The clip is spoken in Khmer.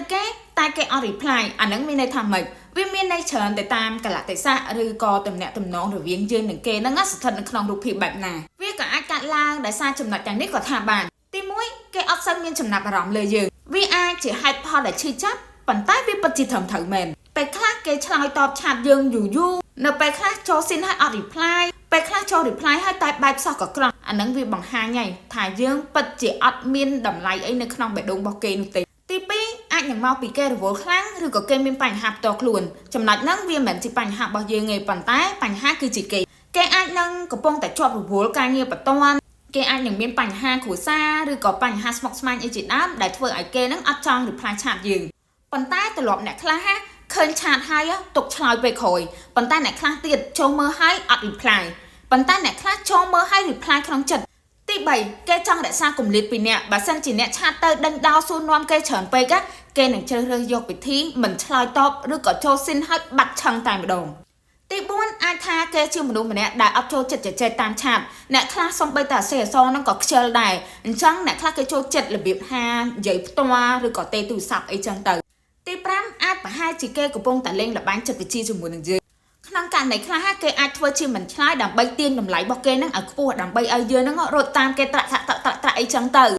ទៅគេតែគេអត់ reply អាហ្នឹងមានន័យថាម៉េចវាមានន័យច្រើនទៅតាមកលៈទេសៈឬក៏ទំនាក់ទំនងរវាងយើងនិងគេហ្នឹងណាស្ថិតនៅក្នុងរូបភាពបែបណាវាក៏អាចកាត់ឡើងដោយសារចំណុចទាំងនេះក៏ថាបានទី1គេអត់សូវមានចំណាប់អារម្មណ៍លើយើងវាអាចជាហេតុផលដែលឈឺចាប់ប៉ុន្តែវាពិតជាត្រឹមត្រូវមែនពេលខ្លះគេឆ្លើយតប chat យើងយូរយូរនៅពេលខ្លះចូល seen ហើយអត់ reply ពេលខ្លះចូល reply ហើយតែបែបសោះក៏ក្រោះអាហ្នឹងវាបង្ហាញហើយថាយើងពិតជាអត់មានតម្លៃអីនៅក្នុងបេះដូងរបស់គេនោះទេទី2អាចនឹងមកពីគេរវល់ខ្លាំងឬក៏គេមានបញ្ហាផ្ទាល់ខ្លួនចំណុចហ្នឹងវាមិនមែនជាបញ្ហារបស់យើងទេប៉ុន្តែបញ្ហាគឺជាគេគេអាចនឹងកំពុងតែជាប់រវល់ការងារបន្ទាន់គេអាចនឹងមានបញ្ហាគ្រួសារឬក៏បញ្ហាស្មុគស្មាញអីជាដើមដែលធ្វើឲ្យគេនឹងអត់ចង់ reply chat យើងប៉ុន្តែទម្លាប់អ្នកខ្លះហាឃើញ chat ហើយទុកឆ្លើយពេលក្រោយប៉ុន្តែអ្នកខ្លះទៀតចូលមើលហើយអត់ reply ប៉ុន្តែអ្នកខ្លះចូលមើលហើយ reply ក្នុងចិត្តទី3គេចង់រក្សាគម្លាតពីអ្នកបើសិនជាអ្នក chat ទៅដេញដោលសួរនាំគេច្រើនពេកគេនឹងជ្រើសរើសយកវិធីមិនឆ្លើយតបឬក៏ចូល seen ហើយបាត់ឆឹងតែម្ដងទី4អាចថាគេជាមនុស្សម្នាក់ដែលអត់ចូលចិត្តជជែកតាម chat អ្នកខ្លះសំបីតែអសេអសហ្នឹងក៏ខ្ជិលដែរអញ្ចឹងអ្នកខ្លះគេចូលចិត្តរបៀបថានិយាយផ្ទាល់ឬក៏ទេទូរស័ព្ទអីចឹងទៅទី5អាចប្រហែលជាគេកំពុងតែលេងល្បែងចិត្តវិទ្យាជាមួយនឹងយើងក្នុងករណីខ្លះគេអាចធ្វើជាមិនឆ្លើយដើម្បីទាញតម្លៃរបស់គេហ្នឹងឲ្យខ្ពស់ដើម្បីឲ្យយើងហ្នឹងរត់តាមគេត្រាក់ត្រាក់ត្រាក់ត្រាក់អីចឹងទៅ។